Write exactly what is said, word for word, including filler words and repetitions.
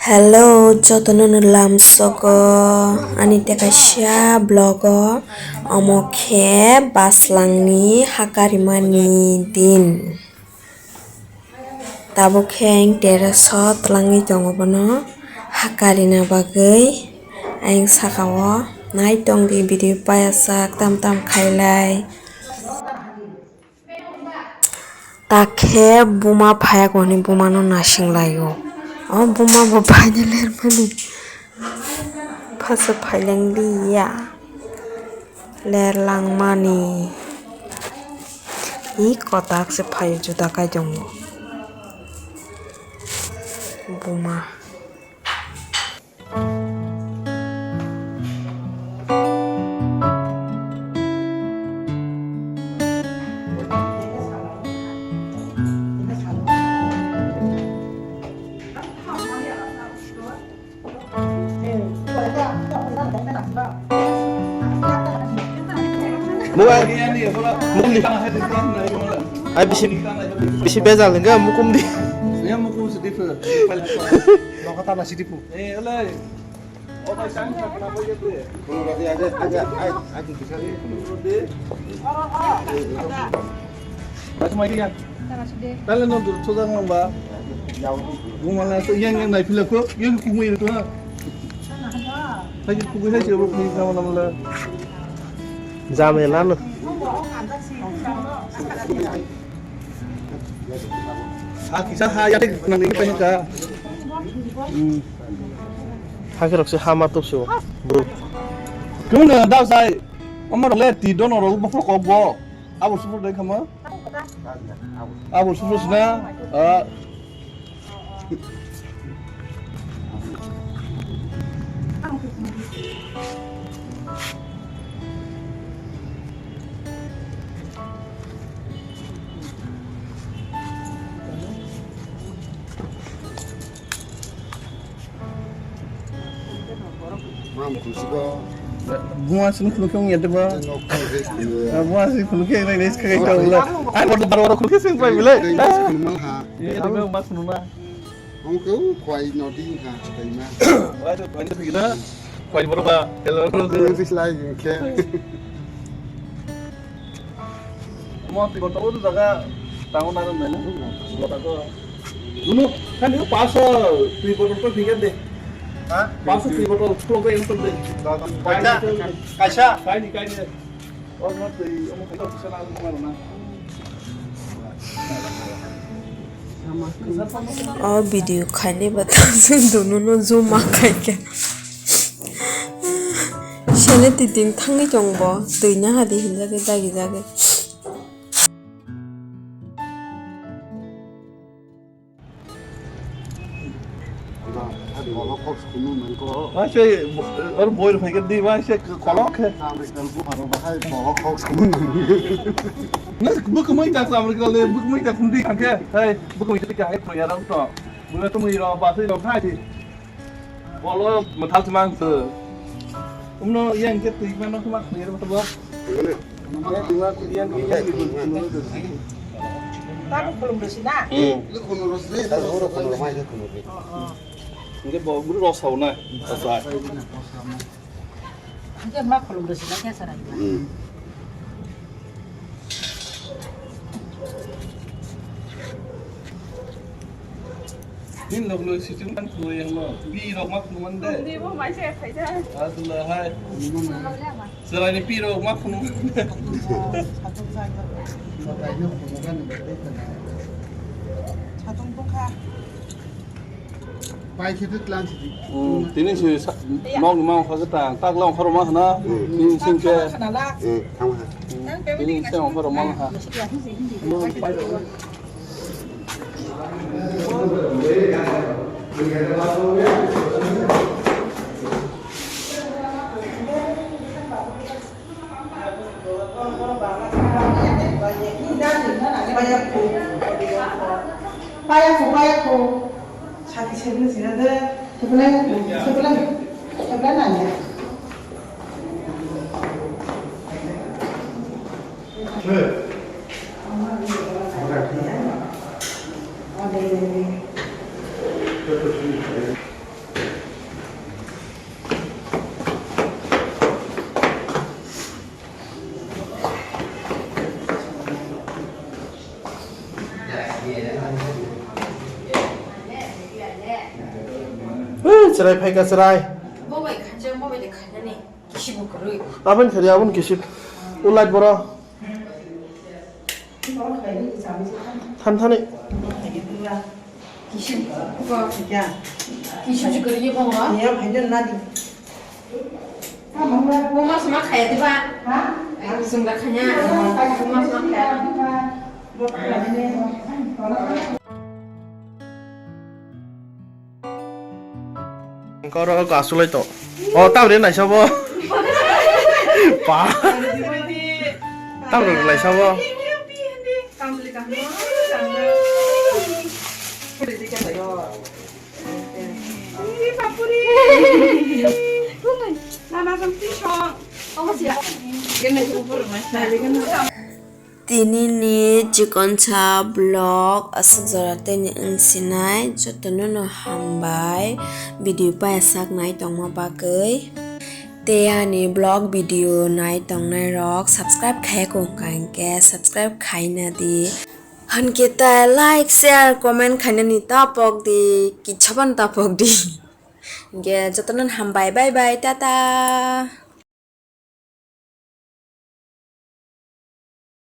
Hello, jotono no lamsogo ani tei kaisa vlog o, omo khe baslangni hakarimani din. Tabuk khe ang terrace o twlangwi tongo bono hakarina bagwi. Ayang saka o nai tong di video paiyasak tam tam khailai. Takhe buma phaiya koni bumano nasing laio. O buma bo phaina lermani. Phasa phailang liya. Lerlang mani. I kotak se phaio juda kai tongo. Buma. Mobile. Mobile. Ai bisi, bisi bejal hingga mukum di. Yang mukum sedih. Lokata na sedih pu. Eh, oleh. Tale no dur soja ngamba. Gumala so yang yang nai phila ko, yang kumui ko. Hai kumui hai se ro kumui ka mala mala. Jamela no. Ha kisa ha ya nang ni pa ka. Hmm. Hakhe rok se ha ma topso, bro. Kung na dau sai. Amar le ti don ro bo ko go. Abo supro dai khama. Abo supro sna. Ah. Mam kusigo. Bunga sini khuluk yang ya deba. Nok khuluk ya. Bunga sini khuluk yang ini sekarang kita ulah. Ai, baru baru khuluk sini pai bilai. Ini deba mas nuna. Hong ke u khwai no ding ha, khwai ma. Wai to khwai ni phikna. Khwai boro ba, hello, hello. Khwai ni phislai hing khe. Mo ti boro to jaga tango na ro mena. Boro to. Dunu, kan itu pas tu boro to phikna de. Ha? Pas tu boro to, klo ke yang de. Kaisa, kaisa. Kaini, kaini. O video khaini ba tangsin dunu no zoom ma khaikhe. Sene titing thangwi tong bo, twi nahadi hinjagwi dagi jagwi. Ba, ari kolok kok sukunu mangko. Ba, se, or boil phai ke di, ba, se kolok khe. American bu haro bahai kolok kok sukunu mangko. Na, bu kumui ta sa American le, bu kumui ta kundi khe. Hai, bu kumui ta khe, hai, ya ram to. Bu to mui ro, ba, se ro khai di. Bolo, mathal semang tu. Umno, yang ke tu, mana tu mak, ni ro to ba. Tabuk khulumrwsina? Hmm. Hwnkhe bo bwrwi rw sao na. Hwnkhe ma khulumrwsina khe chwrai. Hmm. Nini loglo sichwng tang khuloi ang no. Bi rok ma khulumani de. Bi bo mai se khai de. Adula hai. Chwraini pi rok ma khulumani de. Satung bukha. Pai khe tlang sidi. Hmm, tini si sa-, nok ni mang kha ta, tak lang khoro ma khna. Hmm. Tini sing khe. Hmm, thang kha. Tini sing khoro ma kha. Paya ko, paya ko. Sati sebele sina de. Sebele, sebele, sebele nanya. Chwrai phaikha chwrai. Bo bai khainsa, bo bai de khainani. Kisi bo kwrwi. Aboni khari aboni kisi. O light boro. Than thani. Kisi. Kisi kwrwi bo. Bo ma sama khaya diba? Sung da khanya. Bo ma sama khaya. Koro ko asulai to. O, tamre naisa bo. Pa. Tamre naisa bo. Tini ni chikonsa vlog aswk jora tei ni wng sinai, jotono no hambai video payasak nai tongma bagwi. Tei ani vlog video nai tongnai rok subscribe khai ko hwnkha hinkhe subscribe khai na di. Hinkhe tai like, share, comment khainani ta pok di, kichhaban ta pok di. Hinkhe jotono hambai, bye bye, tata.